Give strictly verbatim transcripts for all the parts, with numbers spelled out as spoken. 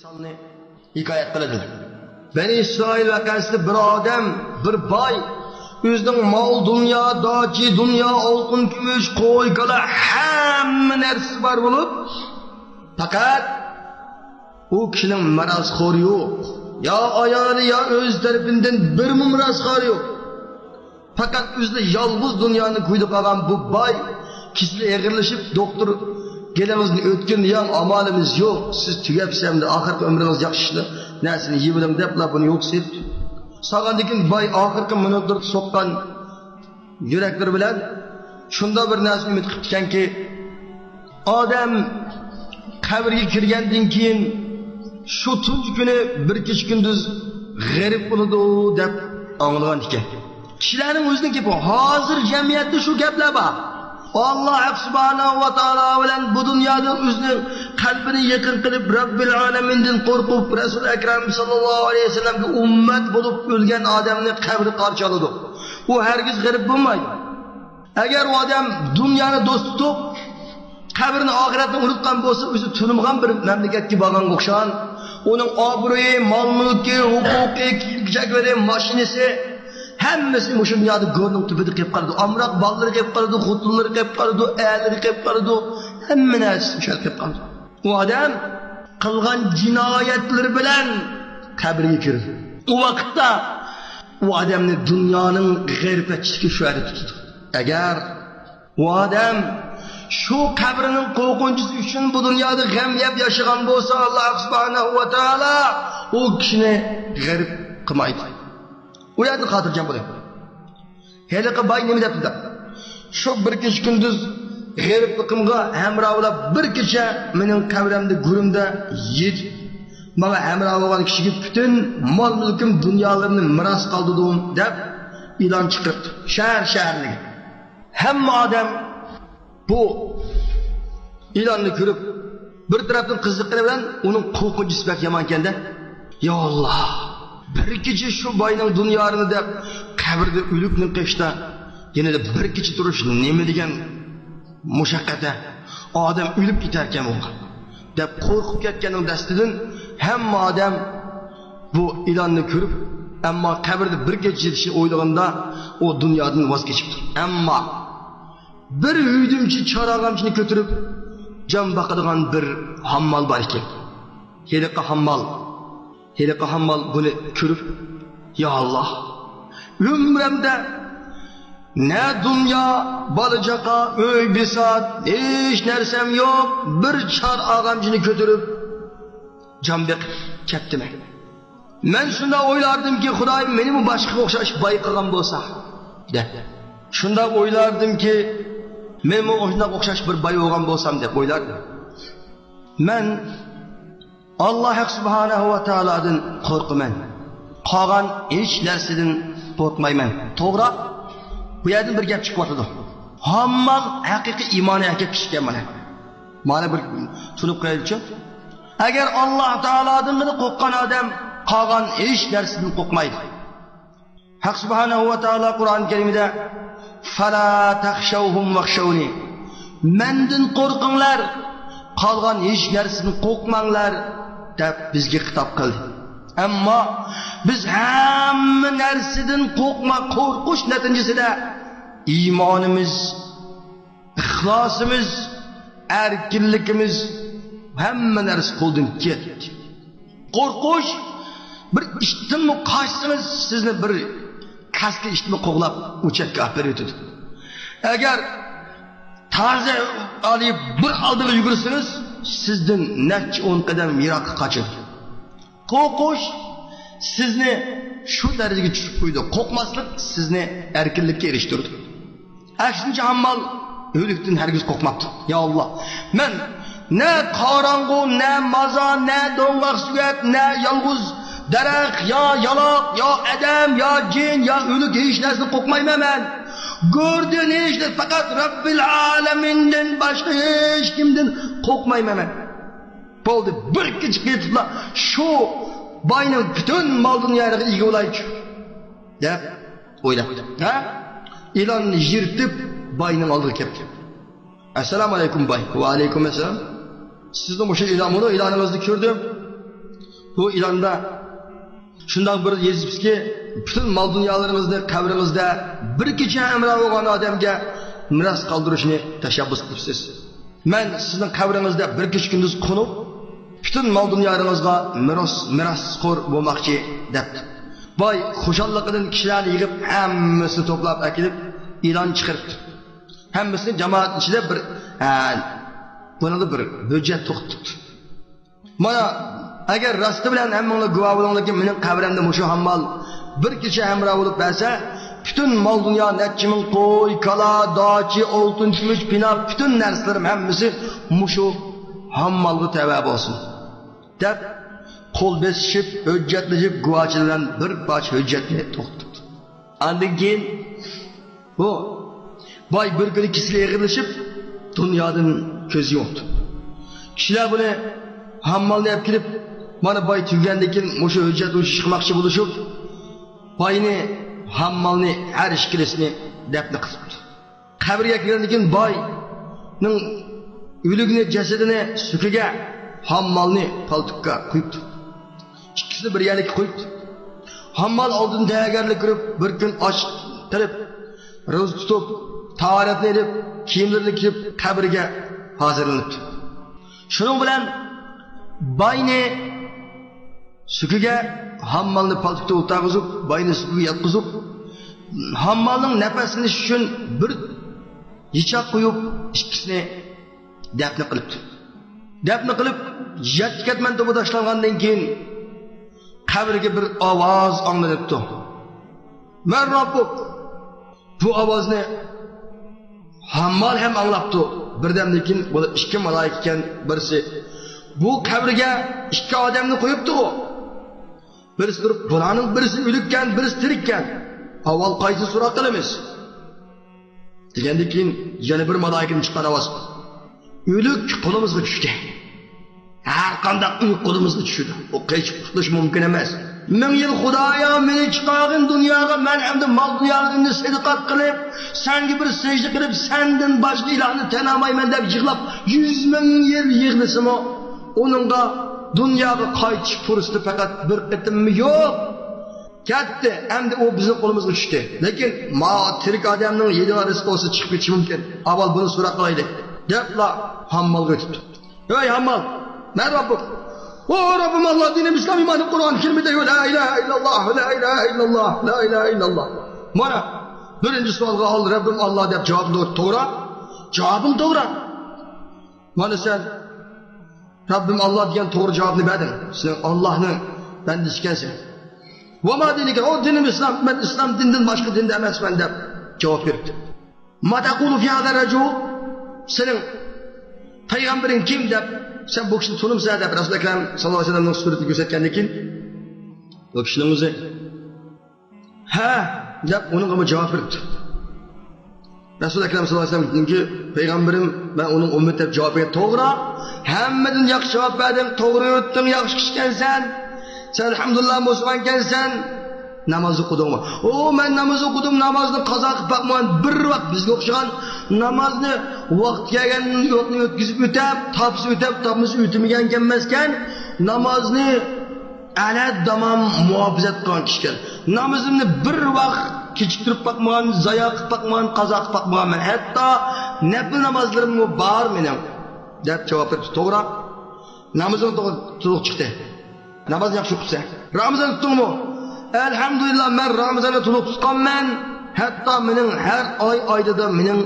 مىسالنى ھېكايەت قىلىدۇ. بەنى ئىسرائىل ۋەقەسىدە بىر ئادەم، بىر باي، ئۆزىنىڭ مال-دۇنيا، داچا-دۇنيا، ئالتۇن-كۈمۈش، قوي-كالا، ھەممە نەرسىسى بار بولۇپ، پەقەت ئۇ كىشىنىڭ مىراسخورى يوق. يا ئايالى، يا ئۆز تەرىپىدىن بىرمۇ مىراسخورى يوق. پەقەت ئۆزىلا يالغۇز دۇنيانى كويىدا قالغان بۇ باي كېسىلى ئېغىرلىشىپ، دوختۇر گېلىڭىزنى ئۆتكۈن دېگەن، ئامالىمىز يوق، سىز تۈگەپسىز ئەمدى، ئاخىرقى ئۆمرىڭىز ياخشى ئىشلار، نەرسىنى يېۋېلىڭ دەپلا بۇنى يوقىتىپ سالغاندىن كېيىن، باي ئاخىرقى مىنۇتلىرىدا سوققان يۈرەكلىرى بىلەن شۇنداق بىر نەرسىنى ئۈمىد قىپتىكەنكى، ئادەم قەبرىگە كىرگەندىن كېيىن شۇ تۇنجى كۈنى بىر كېچە كۈندۈز غېرىب بولىدۇ دەپ ئاڭلىغان ئىكەن. كىشىلەرنىڭ ئۆزىنىڭ گېپى. ھازىر جەمئىيەتتە شۇ گەپلەر بار. ئاللا ھەق سۇبھانەھۇ ۋە تائالا بىلەن بۇ دۇنيادا ئۆزىنىڭ قەلبىنى يېقىن قىلىپ، رەببىل ئالەمىندىن قورقۇپ، رەسۇل ئەكرەم ساللاللاھۇ ئەلەيھى ۋەسەللەمگە ئۈممەت بولۇپ ئۆلگەن ئادەمنى قەبرە قارشى ئالىدۇ. ئۇ ھەرگىز غېرىب بولمايدۇ. ئەگەر ئۇ ئادەم دۇنيانى دوست تۇتۇپ، قەبرىنى، ئاخىرەتنى ئۇنتۇغان بولسا، ئۆزى تونۇمىغان بىر مەملىكەتكە بارغانغا ئوخشىغان. ئۇنىڭ ئابرۇيى، مال-مۈلكى، ھوقۇقى، كىيىم-كېچەكلىرى، ماشىنىسى، ھەممىسى مۇشۇ دۇنيادا گۆرنىڭ تۈپىدە قېلىپ قالىدۇ. ئامراق بالىلىرى قېلىپ قالىدۇ، خوتۇنلىرى قېلىپ قالىدۇ، ئەرلىرى قېلىپ قالىدۇ، ھەممە نەرسىسى مۇشۇ يەردە قېلىپ قالىدۇ. ئۇ ئادەم قىلغان جىنايەتلىرى بىلەن قەبرىگە كىرىدۇ. ئۇ ۋاقىتتا ئۇ ئادەمنى دۇنيانىڭ غەيرىپەتچىلىكى شۇ يەردە تۇتىدۇ. ئەگەر ئۇ ئادەم شۇ قەبرىنىڭ قورقۇنچىسى ئۈچۈن بۇ دۇنيادا غەم يەپ ياشىغان بولسا، ئاللا سۇبھانەھۇ ۋە تائالا ئۇ كىشىنى غېرىب قىلمايدۇ. ئۇ يەردىن خاتىرجەم بولۇڭ. ھېلىقى باي نېمە دەپتۇ دەپ؟ شۇ بىر كېچە كۈندۈز غېرىبلىقىمغا ھەمراھ بولاپ، بىر كېچە مېنىڭ قەبرەمدە، گۆرۈمدە يېتىپ، ماڭا ھەمراھ بولغان كىشىگە پۈتۈن مال-مۈلكۈم، دۇنيالىرىمنى مىراس قالدۇردۇم دەپ ئېلان چىقىرىپتۇ شەھەر شەھەرلىرىگە. ھەممە ئادەم بۇ ئېلاننى كۆرۈپ، بىر تەرەپتىن قىزىققىنى بىلەن ئۇنىڭ قورقۇنچىسى بەك يامان ئىكەن-دە. يا ئاللا، بىر كېچە شۇ باينىڭ دۇنيالىرىنى دەپ قەبرىدە ئۆلۈكنىڭ قېشىدا يەنە بىر كېچە تۇرۇش نېمە دېگەن مۇشەققەت-ھە؟ ئادەم ئۆلۈپ كېتەركەن بۇ دەپ قورقۇپ كەتكەننىڭ دەستىدىن ھەممە ئادەم بۇ ئېلاننى كۆرۈپ، ئەمما قەبرىدە بىر كېچە يېتىشنى ئويلىغاندا ئۇ دۇنيادىن ۋاز كېچىپتۇ. ئەمما بىر ھۆدۈمچى چار ئاغامچىنى كۆتۈرۈپ جان باقىدىغان بىر ھاممال بار ئىكەن. ھېلىقى ھاممال، ھېلىقى ھاممال بۇنى كۆرۈپ، يا ئاللا، ئۆمرەمدە نە دۇنيا، بالا-چاقا، ئۆي-بىسات، ھېچ نەرسەم يوق، بىر چار ئاغامچىنى كۆتۈرۈپ جان بېقىپ كەتتىمەن. مەن شۇنداق ئويلاردىمكى، خۇدايىم مېنىمۇ باشقىغا ئوخشاش باي قىلغان بولسا، دەپ. شۇنداق ئويلاردىمكى، مەنمۇ شۇنداق ئوخشاش بىر باي بولغان بولسام، دەپ ئويلاردىم. مەن ئاللا ھەق سۇبھانەھۇ ۋە تائالادىن قورقىمەن. قالغان ھېچ نەرسىدىن قورقمايمەن. توغرا، بۇ يەردىن بىر گەپ چىقىۋاتىدۇ. ھاممال ھەقىقىي ئىمانى ئەركەك كىشىكەن مانا. مانا بىر تونۇپ قويايلىچۇ. ئەگەر ئاللا تائالادىنلا قورققان ئادەم قالغان ھېچ نەرسىدىن قورقمايدۇ. ھەق سۇبھانەھۇ ۋە تائالا قۇرئان كەرىمىدە، فلا تخشوهم واخشوني، مەندىن قورقۇڭلار، قالغان ھېچ نەرسىدىن قورقماڭلار، دەپ بىزگە خىتاب قىلدى. ئەمما بىز ھەممە نەرسىدىن قورقما، قورقۇش نەتىجىسىدە ئىمانىمىز، ئىخلاسىمىز، ئەركىنلىكىمىز، ھەممە نەرسە قولدىن كەتتى. قورقۇش، بىر ئىتتىنمۇ قاچسىڭىز، سىزنى بىر قەستلىك ئىتمۇ قوغلاپ ئۇ چەتكە ئاپىرىۋېتىدۇ. ئەگەر تازا ئالىيىپ بىر ئالدىغا يۈگۈرسىڭىز، سىزدىن نەچچە ئون قەدەم يىراققا قاچىدۇ. قورقۇش سىزنى شۇ دەرىجىگە چۈشۈرۈپ قويىدۇ. قورقماسلىق سىزنى ئەركىنلىككە ئېرىشتۈرىدۇ. ئەكسىنچە، ھاممال ئۆلۈكتىن ھەرگىز قورقماپتۇ. يا ئاللا، مەن نە قاراڭغۇ، نە مازار، نە دوڭغاق سۆگەت، نە يالغۇز دەرەخ، يا يالاق، يا ئادەم، يا جىن، يا ئۆلۈك، ھېچ نەرسىدىن قورقمايمەن مەن. گۆردىن ھېچ نەرسە، پەقەت رەببىل ئالەمىندىن باشقا ھېچ كىمدىن قورقمايمەن مەن. بولدى، بىر كېچە قېتىپلا شۇ باينىڭ پۈتۈن مال-دۇنيالىرىغا ئىگە بولايچۇ، دەپ ئويلاپتۇ. ھە؟ ئېلاننى يىرتىپ باينىڭ ئالدىغا كەپتۇ. ئەسسالامۇ ئەلەيكۇم باي. ۋەئەلەيكۇم ئەسسالام. سىزنىڭ مۇشۇ ئېلان، مۇنۇ ئېلانىڭىزنى كۆردۈم. بۇ ئېلاندا شۇنداق بىر يېزىپسىزكى، پۈتۈن مال-دۇنيالىرىڭىزنى قەبرىڭىزدە بىر كېچە ھەمراھ بولغان ئادەمگە مىراس قالدۇرۇشنى تەشەببۇس قىلىپسىز. مەن سىزنىڭ قەبرىڭىزدە بىر كېچە-كۈندۈز قونۇپ، پۈتۈن مال-دۇنيالىرىڭىزغا مىراس، مىراسخور بولماقچى، دەپتۇ. باي خۇشاللىقىدىن كىشىلەرنى يىغىپ، ھەممىسىنى توپلاپ ئەكېلىپ، ئېلان چىقىرىپتۇ. ھەممىسىنى جامائەت ئىچىدە بىر، ھە، بۇنىڭدا بىر ھۆججەت توختىتىپتۇ. مانا، ئەگەر راستى بىلەن ھەممىڭلار گۇۋاھ بولۇڭلاركى، مېنىڭ قەبرەمدە مۇشۇ ھاممال بىر كېچە ھەمراھ بولۇپ بەرسە، پۈتۈن مال-دۇنيا، نەچچە مىڭ قوي، كالا، داچا، ئالتۇن، كۈمۈش، پىناق، پۈتۈن نەرسىلىرىم ھەممىسى مۇشۇ ھاممالغا تەۋە بولسۇن، دەپ، قول بېسىشىپ، ھۆججەتلىشىپ، گۇۋاھچىلار بىلەن بىر پارچە ھۆججەتنى توختىتىپتۇ. ئاندىن كېيىن بۇ باي بىر كۈنى كېسىلى ئېغىرلىشىپ، دۇنيادىن كۆز يۇمۇپتۇ. كىشىلەر بۇنى، ھاممالنى ئەپ كېلىپ، مانا، باي تۈگىگەندىن كېيىن مۇشۇ ھۆججەت، مۇشۇ ئىش قىلماقچى بولۇشۇپ، باينى، ھاممالنى، ھەر ئىككىلىسىنى دەپنە قىلىپتۇ. قەبرىگە كىرگەندىن كېيىن باينىڭ ئۆلۈكىنى، جەسىتىنى سۈكىگە، ھاممالنى پالتۇكقا قويۇپتۇ. ئىككىسىنى بىر يەرلىككە قويۇپتۇ. ھاممال ئالدىن تەييارگەرلىك كۆرۈپ، بىر كۈن ئاچ قېلىپ، روزا تۇتۇپ، تاھارەتنى ئېلىپ، كىيىملىرىنى كىيىپ، قەبرىگە ھازىرلىنىپتۇ. شۇنىڭ بىلەن باينى سۈكىگە، ھاممالنى پالتۇكتا ئولتۇرغۇزۇپ، باينى سۈكىگە ياتقۇزۇپ، ھاممالنىڭ نەپەسلىنىشى ئۈچۈن بىر يىچاق قويۇپ، ئىككىسىنى دەپنە قىلىپتۇ. دەپنە قىلىپ، يەتتە كەتمەن توپا تاشلانغاندىن كېيىن، قەبرىگە بىر ئاۋاز ئاڭلىنىپتۇ. مەن رەببۇك. بۇ ئاۋازنى ھاممال ھەم ئاڭلاپتۇ. بىردەمدىن كېيىن بۇلار ئىككى مالايىكە ئىكەن، بىرسى بۇ قەبرىگە ئىككى ئادەمنى قويۇپتۇ. بىرسى تۇرۇپ، بۇلارنىڭ بىرسى ئۆلۈككەن، بىرسى تىرىككەن. ئاۋۋال قايسىنى سوراق قىلىمىز؟ دېگەندىن كېيىن يەنە بىر مالايىكىدىن چىققان ئاۋاز. ئۆلۈك قولىمىزغا چۈشتى. ھەر قانداق ئۆلۈك قولىمىزغا چۈشىدۇ. ئۇ قېچىپ قۇتۇلۇش مۇمكىن ئەمەس. مىڭ يىل خۇدايا، مېنى چىقارغىن دۇنياغا، مەن ئەمدى مال دۇنيالىرىمنى سەدىقە قىلىپ، سەنگە بىر سەجدە قىلىپ، سەندىن باشقا ئىلاھنى تەنىمايمەن دەپ يىغلاپ، يۈز مىڭ يىل يىغلىسىمۇ، ئۇنىڭغا دۇنياغا قايتىش پۇرسىتى پەقەت بىر قېتىممۇ يوق. كەتتى، ئەمدى ئۇ بىزنىڭ قولىمىزغا چۈشتى. لېكىن ما تىرىك ئادەمنىڭ يېدىغان رىزقى بولسا چىقىپ كېتىشى مۇمكىن. ئاۋۋال بۇنى سوراق قىلايلى، دەپلا ھاممالغا ئۆتۈپتۇ. ئەي ھاممال، مەن رەببۇك. ئۇ رەببىم ئاللا، دىنىم ئىسلام، ئىمانىم قۇرئان، كىرمىدەك، لا ئىلاھە ئىللاللا، لا ئىلاھە ئىللاللا، لا ئىلاھە ئىللاللا. مانا، بىرىنچى سوئالغا ئال رەببىم ئاللا دەپ جاۋابىڭ توغرا. جاۋابىڭ توغرا. مانا سەن رەببىم ئاللا دېگەن توغرا جاۋابنى بەردىڭ. سېنىڭ ئاللانىڭ بەندىسى ئىكەنسەن. ۋە ما دىنىكە، ئۇ دىنىم ئىسلام، مەن ئىسلام دىنىدىن باشقا دىندا ئەمەسمەن دەپ جاۋاب بېرىپتۇ. ما تەقۇلۇ فى ھازا رەجۇل، سېنىڭ پەيغەمبىرىڭ كىم دەپ، سەن بۇ كىشىنى تونۇمسەن دەپ رەسۇل ئەكرەم ساللاللاھۇ ئەلەيھى ۋەسەللەمنىڭ سۈرىتىنى كۆرسەتكەندىن كېيىن، ئۇ كىشىنىڭ ئۆزى ھە دەپ ئۇنىڭغىمۇ جاۋاب بېرىپتۇ. رەسۇل ئەكرەم ساللاللاھۇ ئەلەيھى ۋەسەللەمكى پەيغەمبىرىم، مەن ئۇنىڭ ئۈممىتى دەپ جاۋاب بەرگەن. توغرا، ھەممىدىن ياخشى جاۋاب بەردىڭ، توغرا ئۆتتۈڭ، ياخشى كىشىكەنسەن. سەن ئەلھەمدۇلىللا مۇسۇلمانكەنسەن. ناماز ئوقۇدۇڭمۇ؟ ئۇ، مەن ناماز ئوقۇدۇم، نامازنى قازا قىلىپ باقمىغان، بىر ۋاق بىزگە ئوخشىغان نامازنى ۋاقتى كەلگەن ۋاقتىنى ئۆتكۈزۈپ ئۆتەپ، تاپسا ئۆتەپ، تاپمىسا ئۆتىمىگەنكەنمەسكەن. نامازنى ئەلە دامام مۇھاپىزەت قىلغان كىشىكەن. نامىزىمنى بىر ۋاق كېچىكتۈرۈپ باقمىغان، زايا قىلىپ باقمىغان، قازا قىلىپ باقمىغانمەن. ھەتتا نەپىل نامازلىرىممۇ بار مېنىڭ، دەپ جاۋاب بېرىپتۇ. توغرا. نامىزىڭ تو-، تولۇق چىقتى. نامازنى ياخشى ئوقۇپسەن. رامىزان تۇتتۇڭمۇ؟ ئەلھەمدۇلىللا، مەن رامىزاننى تولۇق تۇتقانمەن. ھەتتا مېنىڭ ھەر ئاي ئايدا مېنىڭ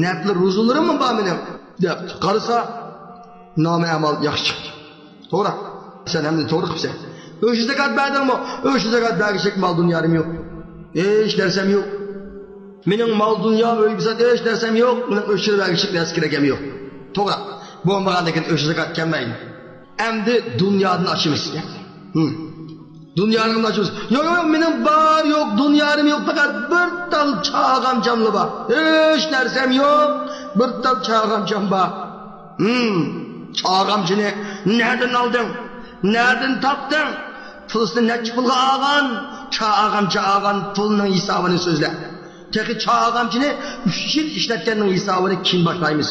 نەپىل روزىلىرىممۇ بار مېنىڭ، دەپتۇ. قارىسا، نامە ئەمال ياخشى چىقتى. توغرا. سەن ھەممىنى توغرا قىپسەن. ئۆشە زاكات بەردىڭمۇ؟ ئۆشە زاكات بەرگۈچىلىك مال دۇنيالىرىم يوق. ھېچ نەرسەم يوق. مېنىڭ مال دۇنيام، ئۆي بىسات، ھېچ نەرسەم يوق. مېنىڭ ئۆشە بەرگۈچىلىك نەرسە كېرەكەم يوق. توغرا. بولمىغاندىن كېيىن ئۆشە زاكات كەلمەيدۇ. ئەمدى دۇنيادىن ئاچىمىز. ھىم. دۇنيانىڭ ئاچىمىز. يوق، يوق، يوق، مېنىڭ بار يوق، دۇنيالىرىم يوق، پەقەت بىر تال چاغامچاملا بار. ھېچ نەرسەم يوق، بىر تال چاغامچام بار. ھىم، چاغامچىنى نەدىن ئالدىڭ؟ نەدىن تاپتىڭ؟ پۇلىسىنى نەچچە پۇلغا ئالغان؟ چاغامچا ئالغان پۇلنىڭ ھېسابىنى سۆزلە. تېخى چاغامچىنى ئۈچ يىل ئىشلەتكەننىڭ ھېسابىنى كېيىن باشلايمىز،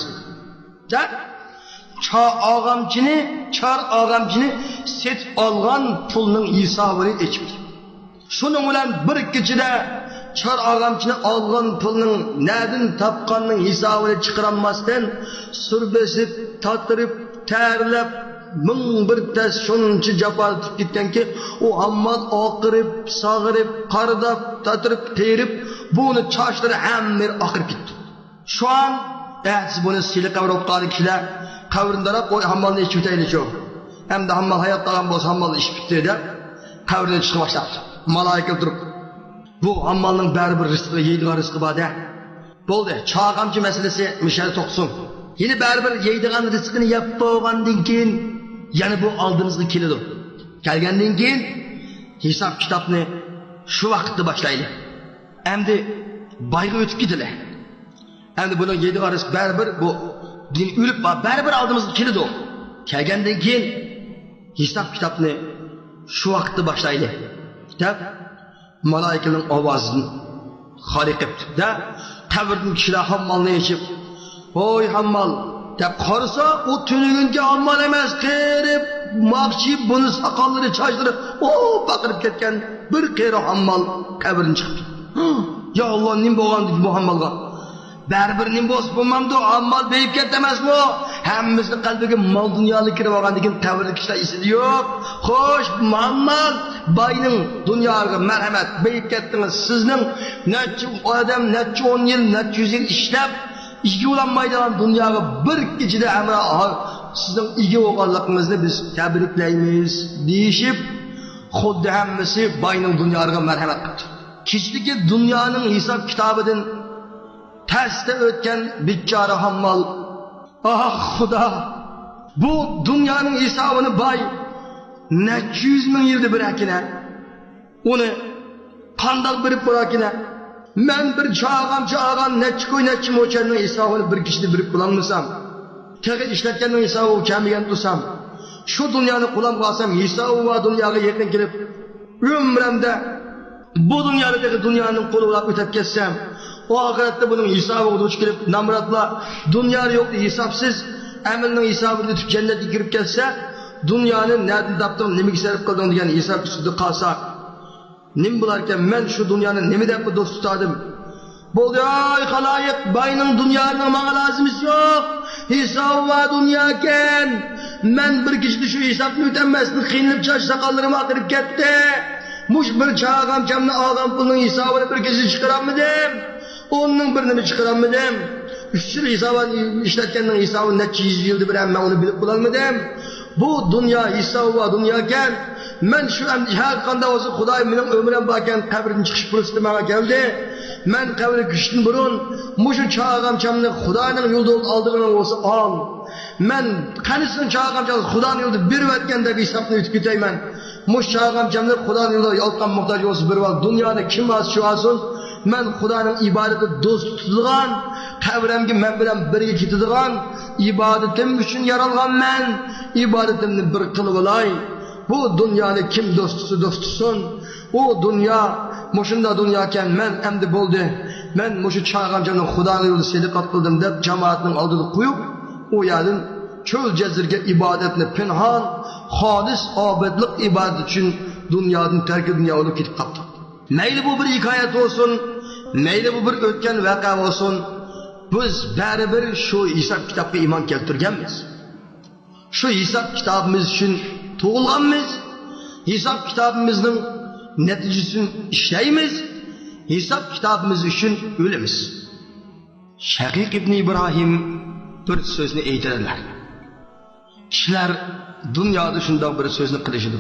دەپ، چار ئاغامچىنى، چار ئاغامچىنى سېتىپ ئالغان پۇلنىڭ ھېسابىنى ئېچىپتۇ. شۇنىڭ بىلەن بىر كېچىدە چار ئاغامچىنى ئالغان پۇلنىڭ نەدىن تاپقاننىڭ ھېسابىنى چىقىرالماستىن، سۈر بېسىپ، تاتىرىپ، تەرلەپ، مىڭ بىر تەس شۇنچە جاپا تارتىپ كەتكەنكى، ئۇ ھاممال ئاقىرىپ، ساغىرىپ، قارىداپ، تاتىرىپ، قېرىپ، بۇنى چاچلىرى ھەممە يېرى ئاقىرىپ كېتىپتۇ. شۇ ئان ئەتىسى بۇنى سىلى قەبرە ئوتقان كىشىلەر قەبرىنى تاراپ، «قوي، ھاممالنى ئېچىۋېتەيلىچۇ. ئەمدى ھاممال ھايات قالغان بولسا، ھاممال ئېچىپ پۈتتى» دەپ، قەبرىدىن چىقىپ باشلاپتۇ. مالائىكە تۇرۇپ، «بۇ ھاممالنىڭ بەرىبىر رىزقى، يەيدىغان رىزقى بار-دە. بولدى، چار ئاغامچى مەسىلىسى مۇشۇ يەردە توختىسۇن. يەنە بەرىبىر يەيدىغان رىزقىنى يەپ بولغاندىن كېيىن، يەنە بۇ ئالدىمىزغا كېلىدۇ. كەلگەندىن كېيىن، ھېساب-كىتابنى شۇ ۋاقىتتا باشلايلى. ئەمدى بايغا ئۆتۈپ كېتىلى. ئەمدى بۇنىڭ يەيدىغان رىزقى بەرىبىر، بۇ دىن ئۆلۈپ بار، بەرىبىر ئالدىمىزغا كېلىدۇ. كەلگەندىن كېيىن ھېساب-كىتابنى شۇ ۋاقىتتا باشلايلى» دەپ، مالائىكىنىڭ ئاۋازىدىن خالىق قىپتۇ-دە، قەبرىدىن كىشىلەر ھاممالنى ئېچىپ، «ھوي، ھاممال» دەپ قارىسا، ئۇ تۈنۈگۈنكى ھاممال ئەمەس، قېرىپ، ماقچىيىپ، بۇنى ساقاللىرى، چاچلىرى ئوپپا قىرىپ كەتكەن بىر قېرى ھاممال قەبرىدىن چىقىپتۇ. «يا ئاللا، نېمە بولغاندىكىن بۇ ھاممالغا؟» بەرىبىر نېمە بولسا بولمامدۇ، ھاممال بېيىپ كەتتى ئەمەسمۇ؟ ھەممىسىنىڭ قەلبىگە مال-دۇنيالار كىرىۋالغاندىن كېيىن قەبرىدىكى ئىشلار ئېسىدە يوق. خوش، ھاممال، باينىڭ دۇنياغا مەرھەمەت، بېيىپ كەتتىڭىز. سىزنىڭ نەچچە ئادەم، نەچچە ئون يىل، نەچچە يۈز يىل ئىشلەپ، ئىگە بولالمايدىغان دۇنياغا بىر كېچىدە ھەمراھ، سىزنىڭ ئىگە بولغانلىقىڭىزنى بىز تەبرىكلەيمىز، دېيىشىپ، خۇددى ھەممىسى باينىڭ دۇنياغا مەرھەمەت قىپتۇ. كېچىدىكى دۇنيانىڭ ھېساب-كىتابىدىن تەستە ئۆتكەن بىچارە ھاممال، ئاھ، خۇدا! بۇ دۇنيانىڭ ھېسابىنى باي نەچچە يۈز مىڭ يىلدا بېرەركىنە. ئۇنى قانداق بېرىپ بولاركىنە؟ مەن بىر چار ئاغامچى ئالغان نەچچە كوي، نەچچە موچەننىڭ ھېسابىنى بىر كېچىدە بېرىپ بولالمىسام، تېخى ئىشلەتكەننىڭ ھېسابىغا كەلمىگەن تۇرسام، شۇ دۇنيانى قولۇمغا ئالسام، ھېسابى بار دۇنياغا يېقىن كېلىپ، ئۆمرەمدە بۇ دۇنيادا تېخى دۇنيانىڭ قولى بىلەن ئۆتەپ كەتسەم، ئاخىرەتتە بۇنىڭ ھېسابىغا دۇچ كېلىپ، نامراتلار دۇنيادا يوقتا ھېسابسىز ئەمەلنىڭ ھېسابىنى ئۆتۈپ جەننەتكە كىرىپ كەتسە، دۇنيانى نەدىن تاپتىڭ، نېمىگە سەرپ قىلدىڭ دېگەن ھېساب ئۈستىدە قالسا، نېمە بولاركەن؟ مەن شۇ دۇنيانى نېمە دەپلا دوست تۇتاردىم؟ بولدى، ئاي خالايىق، باينىڭ، دۇنيانىڭ ماڭا لازىمىسى يوق. ھېسابى بار دۇنياكەن. مەن بىر كېچىدە شۇ ھېسابنى ئۆتەلمەستىن قىينىلىپ، چاچ ساقاللىرىم ئاقىرىپ كەتتى. مۇشۇ بىر چار ئاغامچامنى ئالغان پۇلنىڭ ھېسابىنى بىر كېچىدە چىقىرالمىدىم. ئوننىڭ بىرىنىمۇ چىقىرالمىدىم. ئۈچ يىل ھېسابات ئىشلەتكەننىڭ ھېسابىنى نەچچە يۈز يىلدا بىرەر مەن ئۇنى بىلىپ بولالمىدىم. بۇ دۇنيا ھېسابى بار دۇنياكەن. مەن شۇ ئەمدى ھەر قانداق بولسا، خۇدايىم، مېنىڭ ئۆمرۈم باركەن، قەبرىدىن چىقىش پۇرسىتى ماڭا كەلدى. مەن قەبرىگە كىرىشتىن بۇرۇن مۇشۇ چار ئاغامچامنى خۇدانىڭ يولىدا ئالىدىغىنىڭ بولسا ئال. مەن قېنى سېنىڭ چار ئاغامچاڭنى خۇدانىڭ يولىدا بېرىۋەتكەن دەپ ھېسابنى ئۆتۈپ كېتەيمەن. مۇشۇ چار ئاغامچامنى خۇدانىڭ يولىدا يالقان موھتاج بولسا بېرىۋال. دۇنيانى كىم ئالسا شۇ ئالسۇن. مەن خۇدانىڭ ئىبادىتىدە دوست تۇتىدىغان، قەبرەمگە مەن بىلەن بىرگە كېتىدىغان، ئىبادىتىم ئۈچۈن يارالغان مەن. ئىبادىتىمنى بىر قىلىۋالاي. بۇ دۇنيانى كىم دوست تۇتسا دوست تۇتسۇن. ئۇ دۇنيا مۇشۇنداق دۇنياكەن، مەن ئەمدى بولدى. مەن مۇشۇ چار ئاغامچامنى خۇدانىڭ يولىدا سەدىقە قىلدىم دەپ جامائەتنىڭ ئالدىدا قويۇپ، ئۇ يەردىن چۆل جەزىرىگە ئىبادەتنى پىنھان، خالىس ئابىدلىق ئىبادىتى ئۈچۈن دۇنيادىن، تەركى دۇنيا بولۇپ كېتىپ قاپتۇ. مەيلى بۇ بىر ھېكايەت بولسۇن، مەيلى بۇ بىر ئۆتكەن ۋەقە بولسۇن، بىز بەرىبىر شۇ ھېساب كىتابقا ئىمان كەلتۈرگەنمىز. شۇ ھېساب كىتابىمىز ئۈچۈن تۇغۇلغانمىز، ھېساب كىتابىمىزنىڭ نەتىجىسى ئۈچۈن ئىشلەيمىز، ھېساب كىتابىمىز ئۈچۈن ئۆلىمىز. شەقىق ئىبنى ئىبراھىم بىر سۆزنى ئېيتىدىلەر. كىشىلەر دۇنيادا شۇنداق بىر سۆزنى قىلىشىدۇ.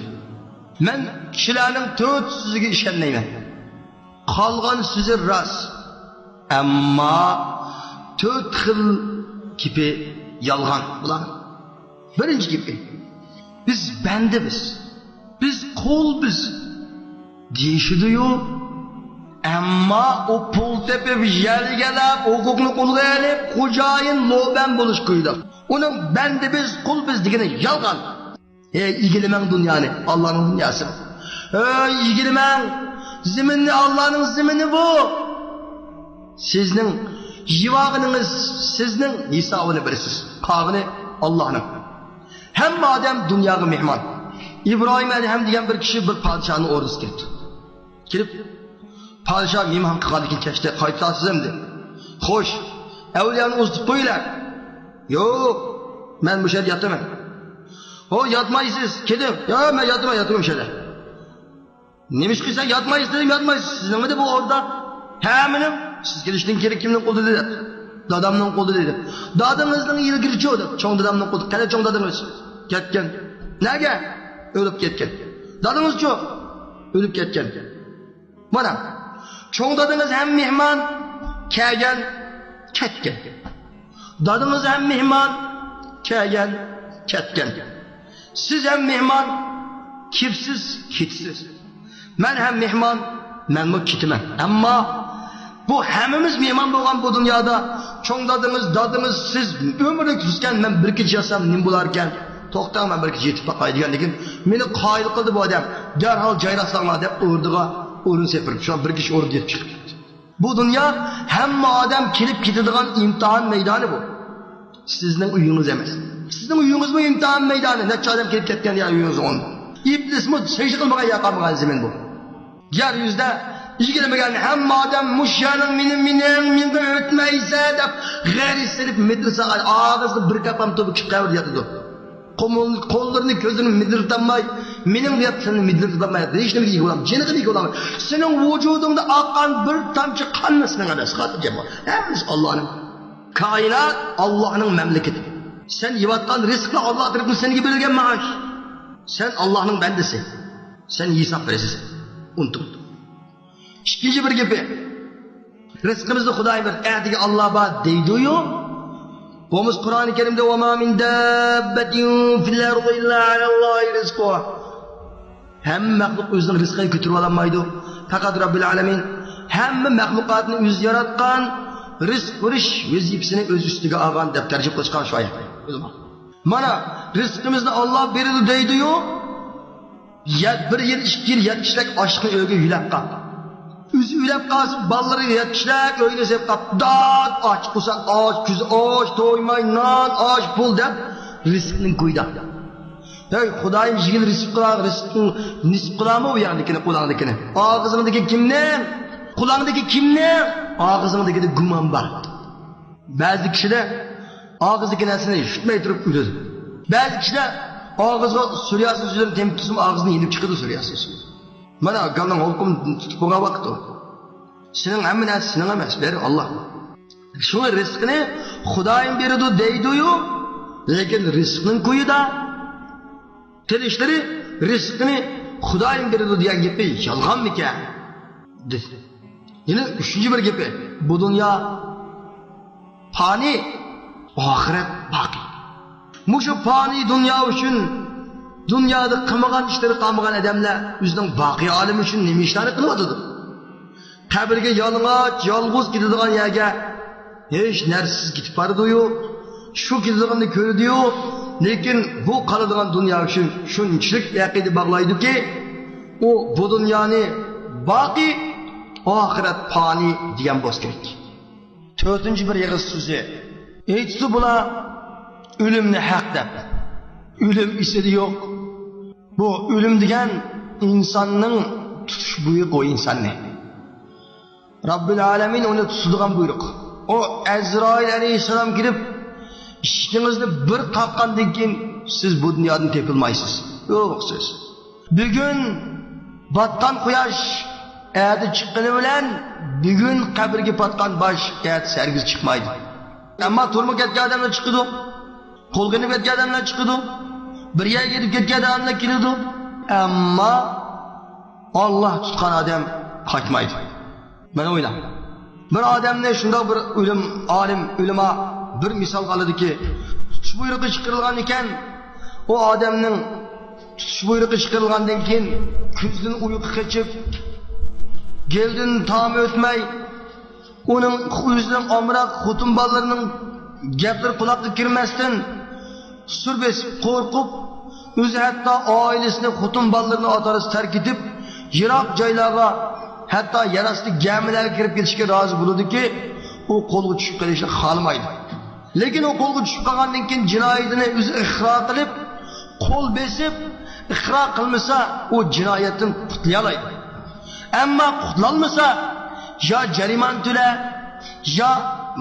مەن كىشىلەرنىڭ تۆت سۆزىگە ئىشەنمەيمەن. قالغان سۆزى راست. ئەمما تۆت خىل گېپى يالغان بۇلار. بىرىنچى گېپى، بىز بەندىمىز، بىز قۇلبىز دېيىشىدۇ-يۇ. ئەمما ئۇ پۇل تېپىپ، يەلگىلەپ، ھوقۇقنى قولغا ئېلىپ، خوجايىن لوبەن بولۇش كويىدا. ئۇنىڭ بەندە بىز، قۇل بىز دېگىنى يالغان. ھەي، ئىگىلىمەڭ دۇنيانى، ئاللانىڭ دۇنياسى. ھەي، ئىگىلىمەڭ، زېمىننى، ئاللانىڭ زېمىنى بۇ. سىزنىڭ يېۋالغىنىڭىز سىزنىڭ ھېسابىنى بېرىسىز. قالغىنى ئاللاھنىڭ. ھەممە ئادەم دۇنياغا مېھمان. ئىبراھىم ئەدھەم دېگەن بىر كىشى بىر پادىشاھنىڭ ئوردىسىغا كىرىپتۇ. كىرىپ، پادىشاھ مېھمان قىلغاندىن كېيىن كەچتە قايتىسىز ئەمدى. خوش، ئەۋلىيانى ئۇزىتىپ قويۇلە. يوق، مەن مۇشۇ يەردە ياتىمەن. ھو، ياتمايسىز، كېتىڭ. يا، مەن ياتىمەن، ياتىمەن مۇشۇ يەردە. نېمىشقا سەن ياتمايسىز دېدىم، ياتمايسىز. سىزنىڭمىدى بۇ ئوردا؟ ھە، مېنىڭ. سىز كېلىشتىن كېيىن كىمنىڭ قولىدا دېدى؟ دادامنىڭ قولىدا دېدى. دادىڭىزنىڭ ئىلگىرىچۇ دەپ، چوڭ دادامنىڭ قولىدا. قەلە چوڭ دادىڭىز؟ كەتكەن. نەگە؟ ئۆلۈپ كەتكەن. دادىڭىزچۇ؟ ئۆلۈپ كەتكەن. مانا، چوڭ دادىڭىز ھەم مېھمان، كەلگەن، كەتكەن. دادىڭىز ھەم مېھمان، كەلگەن، كەتكەن. سىز ھەم مېھمان، كېپسىز، كېتىسىز. مەن ھەم مېھمان، مەنمۇ كېتىمەن. ئەمما بۇ ھەممىمىز مېھمان بولغان بۇ دۇنيادا، چوڭ دادىڭىز، دادىڭىز، سىز ئۆمۈرلۈك تۇرسىكەن، مەن بىر كېچە ياتسام نېمە بولاركەن؟ توختاڭ، مەن بىر كېچە يېتىپ باقاي دېگەندىكىن، مېنى قايىل قىلدى بۇ ئادەم. دەرھال جايلاشساڭلار دەپ ئوردىغا ئورۇن سېپىرىپ، شۇ بىر كېچە ئورۇن يېتىپ چىقىپ كەتتى. بۇ دۇنيا ھەممە ئادەم كېلىپ كېتىدىغان ئىمتىھان مەيدانى بۇ. سىزنىڭ ئۆيىڭىز ئەمەس. سىزنىڭ ئۆيىڭىزمۇ ئىمتىھان مەيدانى. نەچچە ئادەم كېلىپ كەتكەن يا ئۆيىڭىزگە ئون. ئىبلىسمۇ سەجدە قىلمىغان يەر قالمىغان زېمىن بۇ. يەر يۈزىدە ئىگىلىمىگەن ھەممە ئادەم مۇشۇ يەرنىڭ مېنى، مېنىڭ، مېنىڭ ئۆتمەيسە دەپ غەرىز سېلىپ مېتىرسا ئاغزىغا بىر كاپام توپا كىشى قەبرىدە ياتىدۇ. قول-، قوللىرىنى، كۆزلىرىنى مىدىرلىتالماي، مېنىڭ دەپ تىلىنى مىدىرلىتالماي، ھېچ نېمىگە ئىگە بولالمايدۇ. جېنىغا ئىگە بولالمايدۇ. سېنىڭ ۋۇجۇدۇڭدا ئاققان بىر تامچە قانمۇ سېنىڭ ئەمەس، خاتىرجەم بول. ھەممىسى ئاللانىڭ. كائىنات ئاللانىڭ مەملىكىتى. سەن يەۋاتقان رىزىقلار ئاللا تەرىپىدىن سەنگە بېرىلگەن مائاش. سەن ئاللانىڭ بەندىسى. سەن ھېساب بېرىسىز. ئۇنتۇڭ. ئىككىنچى بىر گېپى، رىزقىمىزنى خۇدايىم بېرىدۇ، ئەتىگە ئاللا بار دەيدۇ-يۇ. بولمىسا قۇرئانى كەرىمدە، وما من دابة في الأرض إلا على الله رزقها. ھەممە مەخلۇق ئۆزىنىڭ رىزقىنى كۆتۈرۈۋالالمايدۇ. پەقەت رەببىل ئالەمىن ھەممە مەخلۇقاتنى ئۆزى ياراتقان، رىزىق بېرىش ۋەزىپىسىنى ئۆز ئۈستىگە ئالغان دەپ تەرجىمە قىلىشقان شۇ ئايەت. مانا، رىزقىمىزنى ئاللا بېرىدۇ دەيدۇ-يۇ. يە-، بىر يىل، ئىككى يىل يەتمىشلەك ئاشلىقنى ئۆيگە يۆلەپ قاپتۇ. ئۆزى يۆلەپ قالسا، بالىلىرى يەتمىشلەك ئۆينى سېلىپ قاپتۇ. داد ئاچ، قۇساق ئاچ، كۈز ئاچ، تويماي نان، ئاش، پۇل دەپ رىزىقنى كويىدا. ھەي، خۇدايىم يېگىلى رىزىق قىلار، رىزىقنى نېسىپ قىلارمۇ ئۇ ياقتىكىنى، قۇلاڭدىكىنى؟ ئاغزىڭدىكى كىمنىڭ؟ قۇلاڭدىكى كىمنىڭ؟ ئاغزىڭدىكىدە گۇمان بار. بەزى كىشىلەر ئاغزىدىكى نەرسىنى يۇتماي تۇرۇپ ئۆلىدۇ. بەزى كىشىلەر ئاغزىغا سورىياسىس يۈزلىرىنى تېمىپ تۇرسىمۇ، ئاغزىدىن يېنىپ چىقىدۇ سورىياسىس. مانا گالنىڭ ھوقۇمىنى تۇتۇپ بولغان ۋاقىت ئۇ. سېنىڭ ھەممە نەرسە سېنىڭ ئەمەس، بەرى ئاللا. شۇڭا رىزقىنى خۇدايىم بېرىدۇ دەيدۇ-يۇ، لېكىن رىزقنىڭ كويىدا. قىلىشلىرى رىزقىنى خۇدايىم بېرىدۇ دېگەن گېپى يالغانمىكەن؟ دېدى. يەنە ئۈچىنچى بىر گېپى، بۇ دۇنيا پانىي، ئاخىرەت باقىي. مۇشۇ پانىي دۇنيا ئۈچۈن دۇنيادا قىلمىغان ئىشلىرى قالمىغان ئادەملەر ئۆزىنىڭ باقىي ئالىمى ئۈچۈن نېمە ئىشلارنى قىلىۋاتىدۇ؟ قەبرىگە يالىڭاچ، يالغۇز كېتىدىغان يەرگە ھېچ نەرسىسىز كېتىپ بارىدۇ-يۇ، شۇ كېتىدىغىنىنى كۆرىدۇ-يۇ، لېكىن بۇ قالىدىغان دۇنيا ئۈچۈن شۇنچىلىك ئەقىدە باغلايدۇكى، ئۇ بۇ دۇنيانى باقىي، ئاخىرەت پانىي دېگەن بولسا كېرەك. تۆتىنچى بىر ئېغىز سۆزى. ئېيتىپتۇ بۇلار ئۆلۈمنى ھەق دەپ. ئۆلۈم ئېسىدە يوق. بۇ ئۆلۈم دېگەن ئىنساننىڭ تۇتۇش بۇيرۇقى ئۇ ئىنساننى. رەببىل ئالەمىن ئۇنى تۇتىدىغان بۇيرۇق. ئۇ ئەزرائىل ئەلەيھىسسالام كېلىپ، ئىشىكىڭىزنى بىر قاققاندىن كېيىن سىز بۇ دۇنيادىن تېپىلمايسىز. يوق سۆز. بۈگۈن باتقان قۇياش ئەتە چىققىنى بىلەن، بۈگۈن قەبرىگە پاتقان باش ئەتىسى ھەرگىز چىقمايدۇ. ئەمما تۈرمىگە كەتكەن ئادەملەر چىقىدۇ. قولغا ئېلىپ كەتكەن ئادەملەر چىقىدۇ. بىر يەرگە ئېلىپ كەتكەن ئادەملەر كېلىدۇ. ئەمما ئاللا تۇتقان ئادەم قاچمايدۇ. مانا ئويلاڭ. بىر ئادەمنى شۇنداق بىر ئۆلۈم، ئالىم، ئۆلىما بىر مىسالغا ئالىدۇكى، تۇتۇش بۇيرۇقى چىقىرىلغان ئىكەن، ئۇ ئادەمنىڭ تۇتۇش بۇيرۇقى چىقىرىلغاندىن كېيىن كۆزىدىن ئۇيقۇ قېچىپ، گېلىدىن تامى ئۆتمەي، ئۇنىڭ ئۆزىنىڭ ئامراق خوتۇن بالىلىرىنىڭ گەپلىرى قۇلاققا كىرمەستىن، سۈر بېسىپ قورقۇپ، ئۆزى ھەتتا ئائىلىسىنى، خوتۇن بالىلىرىنى ئاتا-ئانىسى تەرك ئېتىپ، يىراق جايلارغا، ھەتتا يەر ئاستى گەمىلەرگە كىرىپ كېتىشكە رازى بولىدۇكى، ئۇ قولغا چۈشۈپ قېلىشنى خالىمايدۇ. لېكىن ئۇ قولغا چۈشۈپ قالغاندىن كېيىن جىنايىتىنى ئۆزى ئىقرار قىلىپ، قول بېسىپ، ئىقرار قىلمىسا، ئۇ جىنايەتتىن قۇتۇلالايدۇ. ئەمما قۇتۇلالمىسا، يا جەرىمانە تۆلە، يا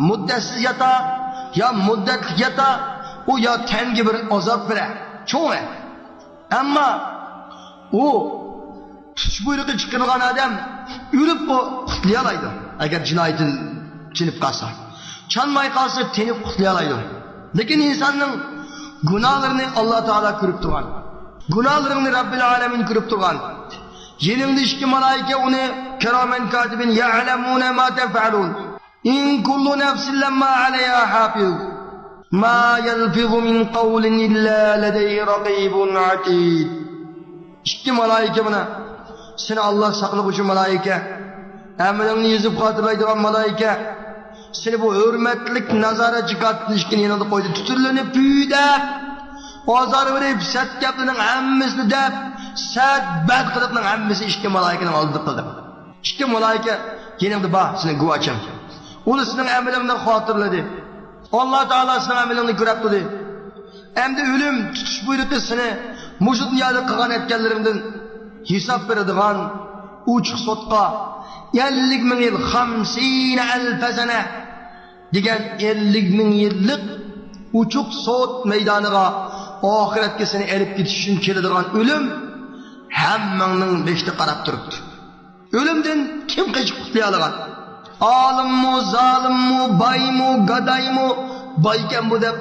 مۇددەتسىز ياتا، يا مۇددەتلىك ياتا، ئۇ يا تەنگە بىر ئازاب بېرە، چوڭى. ئەمما ئۇ تۇتۇش بۇيرۇقى چىقىرىلغان ئادەم ئۆلۈپ قۇتۇلالايدۇ، ئەگەر جىنايىتى تىنىپ قالسا. چانماي قالسا، تىنىپ قۇتۇلالايدۇ. لېكىن ئىنساننىڭ گۇناھلىرىنى ئاللا تائالا كۆرۈپ تۇرغان. گۇناھلىرىڭنى رەببىل ئالەمىن كۆرۈپ تۇرغان. يېنىڭدا ئىككى مالايىكە ئۇنى كىرامەن كاتىبىن يەئلەمۇنە ما تەفئەلۇن. إن كل نفس لما عليها حافظ. ما يلفظ من قول إلا لديه رقيب عتيد. ئىككى مالايىكە مانا، سېنى ئاللا ساقلىغۇچى مالايىكە، ئەمىلىڭنى يېزىپ خاتىرىلەيدىغان مالايىكە، سېنى بۇ ھۆرمەتلىك نازارەتچى كاتىپنى ئىككىنى يېنىڭدا قويدى، تۈتۈنلىرىنى پۈ دەپ، ئازار بېرىپ، سەت گەپلىرىنىڭ ھەممىسىنى دەپ، سەت بەد قىلىقنىڭ ھەممىسى ئىككى مالايىكىنىڭ ئالدىدا قىلدى. ئىككى مالايىكە يېنىڭدا بار، سېنىڭ گۇۋاچىڭ. ئۇلار سېنىڭ ئەمىلىڭنى خاتىرىلىدى. ئاللا تائالا سېنىڭ ئەمىلىڭنى كۆرۈپ تۇردى. ئەمدى ئۆلۈم تۇتۇش بۇيرۇقى سېنى مۇشۇ دۇنيادا قىلغان ئەتكەنلىرىڭدىن ھېساب بېرىدىغان ئوچۇق سوتقا، ئەللىك مىڭ يىل، خەمسىنە ئەلفە سەنە دېگەن ئەللىك مىڭ يىللىق ئوچۇق سوت مەيدانىغا، ئاخىرەتكە سېنى ئېلىپ كېتىش ئۈچۈن كېلىدىغان ئۆلۈم ھەممىڭنىڭ بېشىدا قاراپ تۇرۇپتۇ. ئۆلۈمدىن كىم قېچىپ قۇتۇلالىغان؟ ئالىممۇ، زالىممۇ، بايمۇ، گادايمۇ، بايكەن بۇ دەپ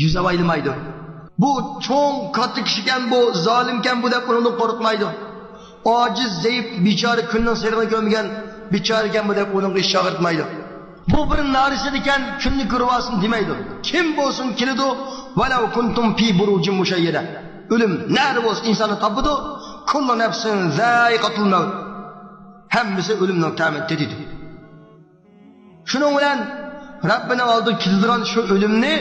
يۈز ئاۋايلىمايدۇ. بۇ چوڭ كاتتا كىشىكەن بۇ، زالىمكەن بۇ دەپ ئۇنىڭدىن قورقمايدۇ. ئاجىز، زەئىپ، بىچارە، كۈننىڭ سېرىقىنى كۆرمىگەن بىچارىكەن بۇ دەپ ئۇنىڭغا ئىچ ئاغرىتمايدۇ. بۇ بىر نارەسىدىكەن، كۈننى كۆرۈۋالسۇن دېمەيدۇ. كىم بولسۇن كېلىدۇ، ۋەلەۋ كۇنتۇم فى بۇرۇجىن مۇشەييەدە. ئۆلۈم نەدە بولسا ئىنساننى تاپىدۇ. كۇللۇ نەفسىن زائىقەتۇل مەۋت. ھەممىسى ئۆلۈمنىڭ تەمىنى تېتىدۇ. شۇنىڭ بىلەن رەببىنىڭ ئالدىغا كېتىدىغان شۇ ئۆلۈمنى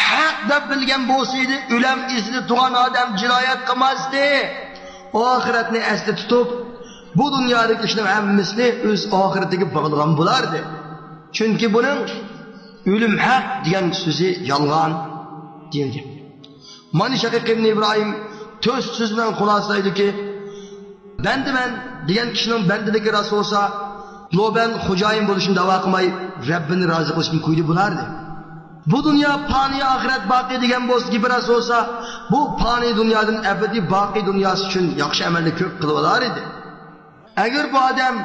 ھەق دەپ بىلگەن بولسا ئىدى، ئۆلەم ئېسىدە تۇرغان ئادەم جىنايەت قىلماستى. ئاخىرەتنى ئەستە تۇتۇپ، بۇ دۇنيادىكى ئىشنىڭ ھەممىسىنى ئۆز ئاخىرىتىگە باغلىغان بولار ئىدى. چۈنكى بۇنىڭ ئۆلۈم ھەق دېگەن سۆزى يالغان دېيىلگەن. مانا شەقىق ئىبنى ئىبراھىم تۆت سۆز بىلەن خۇلاسىلەيدۇكى، بەندىمەن دېگەن كىشىنىڭ بەندىلىكى راست بولسا، لوبەن خوجايىن بولۇشنى داۋا قىلماي، رەببىنى رازى قىلىشنى كويىدى بولار ئىدى. بۇ دۇنيا پانىي، ئاخىرەت باقىي دېگەن بولسا، گېپى راست بولسا، بۇ پانىي دۇنيادىن ئەبەدىي باقىي دۇنياسى ئۈچۈن ياخشى ئەمەلنى كۆپ قىلىۋالار ئىدى. ئەگەر بۇ ئادەم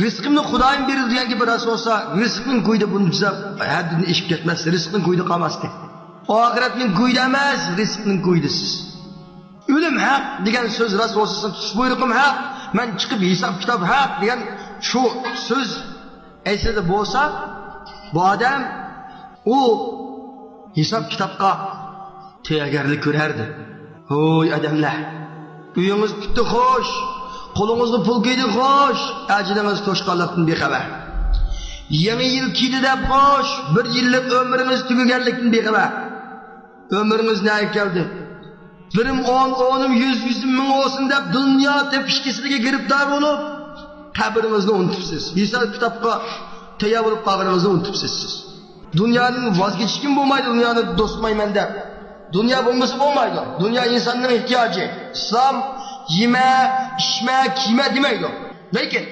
رىزقىمنى خۇدايىم بېرىدۇ دېگەن گېپى راست بولسا، رىزقنىڭ كويىدا بۇنى جۈزەپ ھەددىدىن ئېشىپ كەتمەس، رىزقنىڭ كويىدا قالماستى. ئاخىرەتنىڭ كويىدا ئەمەس، رىزقنىڭ كويىدا سىز. ئۆلۈم ھەق دېگەن سۆز راست بولسا، سىزنىڭ تۇتۇش بۇيرۇقۇم ھەق، مەن چىقىپ ھېساب كىتاب ھەق دېگەن شۇ سۆز ئەسلىدە بولسا، بۇ ئادەم ئۇ ھېساب كىتابقا تەييارگەرلىك كۆرەردى. ھوي ئادەملەر، ئۆيىڭىز پۈتتى خوش، قولىڭىزغا پۇل كىردى خوش، ئەجىلىڭىز توشقانلىقتىن بىخەۋەر. يېڭى يىل كىردى دەپ خوش، بىر يىللىق ئۆمرىڭىز تۈگىگەنلىكتىن بىخەۋەر. ئۆمرىڭىز نەگە كەلدى؟ بىرىم ئون، ئونۇم يۈز، يۈزۈم مىڭ بولسۇن دەپ دۇنيا تېپىش كېسىلىگە گىرىپتار بولۇپ، قەبرىڭىزنى ئۇنتۇپسىز. ھېساب كىتابقا تەييار بولۇپ قالغىنىڭىزنى ئۇنتۇپسىز سىز. دۇنيادىن ۋاز كېچىشكىمۇ بولمايدۇ، دۇنيانى دوست تۇتمايمەن دەپ. دۇنيا بولمىسا بولمايدۇ. دۇنيا ئىنساننىڭ ئېھتىياجى. ئىسلام يېمە، ئىچمە، كىيمە دېمەيدۇ. لېكىن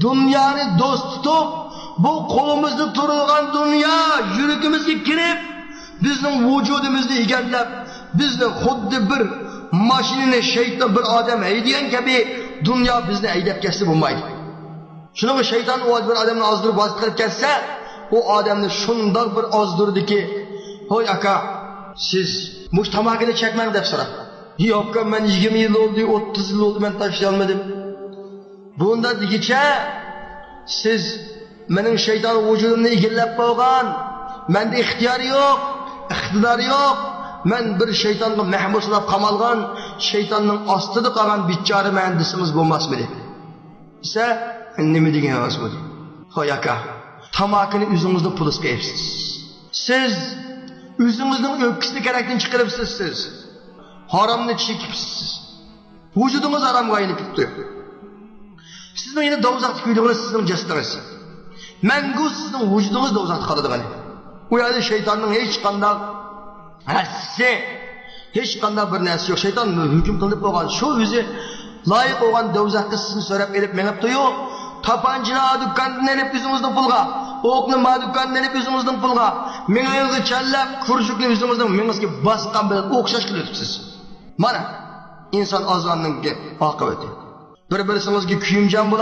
دۇنيانى دوست تۇتۇپ، بۇ قولىمىزدا تۇرىدىغان دۇنيا يۈرىكىمىزگە كىرىپ، بىزنىڭ ۋۇجۇدىمىزنى ئىگىلەپ، بىزنى خۇددى بىر ماشىنىنى شەيتان بىر ئادەم ھەيدىگەن كەبى دۇنيا بىزنى ھەيدەپ كەتسە بولمايدۇ. شۇنىڭغا شەيتان ئۇ بىر ئادەمنى ئازدۇرۇپ ۋاسىتە قىلىپ كەتسە، ئۇ ئادەمنى شۇنداق بىر ئازدۇرىدۇكى، ھوي ئاكا، سىز مۇشۇ تاماكىنى چەكمەڭ دەپ سوراپ. ياق ئاكا، مەن يىگىرمە يىل بولدى، ئوتتۇز يىل بولدى، مەن تاشلىيالمىدىم. بۇنداق دېگۈچە سىز مېنىڭ شەيتان ۋۇجۇدۇمنى ئىگىلەپ بولغان، مەندە ئىختىيار يوق، ئىقتىدار يوق، مەن بىر شەيتانغا مەھبۇس بولاپ قامالغان، شەيتاننىڭ ئاستىدا قالغان بىچارىمەن دېسىڭىز بولماسمىدى؟ دېسە، نېمە دېگىنىڭىز بۇ؟ خوي ئاكا، تاماكىنى ئۆزىڭىزنىڭ پۇلىسىغا ئېلىپسىز. سىز ئۆزىڭىزنىڭ ئۆپكىسىنى كېرەكتىن چىقىرىپسىز سىز. ھارامنى چېكىپسىز سىز. ۋۇجۇدىڭىز ھارامغا ئايلىنىپ كېتىپتۇ. سىزنىڭ يەنە دوزاختا كۆيىدىغىنى سىزنىڭ جەسىتىڭىز. مەڭگۈ سىزنىڭ ۋۇجۇدىڭىز دوزاختا قالىدىغىنى. ئۇ يەردە شەيتاننىڭ ھېچقانداق ھەسسىسى، ھېچقانداق بىر نەرسىسى يوق. شەيتان ھۇجۇم قىلىپ بولغان، شۇ ئۆزى لايىق بولغان دوزاخقا سىزنى سۆرەپ ئېلىپ مېڭىپتۇ-يۇ. تاپانچىنى ئا دۇكاندىن ئېلىپ ئۆزىڭىزنىڭ پۇلىغا، ئوقنى ما دۇكاندىن ئېلىپ ئۆزىڭىزنىڭ پۇلىغا، مېڭىڭىزنى چەنلەپ، كۇرژۇكنى ئۆزىڭىزنىڭ مېڭىسىگە باسقان بىلەن ئوخشاش قىلىۋېتىپسىز. مانا، ئىنسان ئازغاننىڭكى ئاقىۋىتى. بىر-بىرسىڭىزگە كۆيۈمچان بولۇڭ.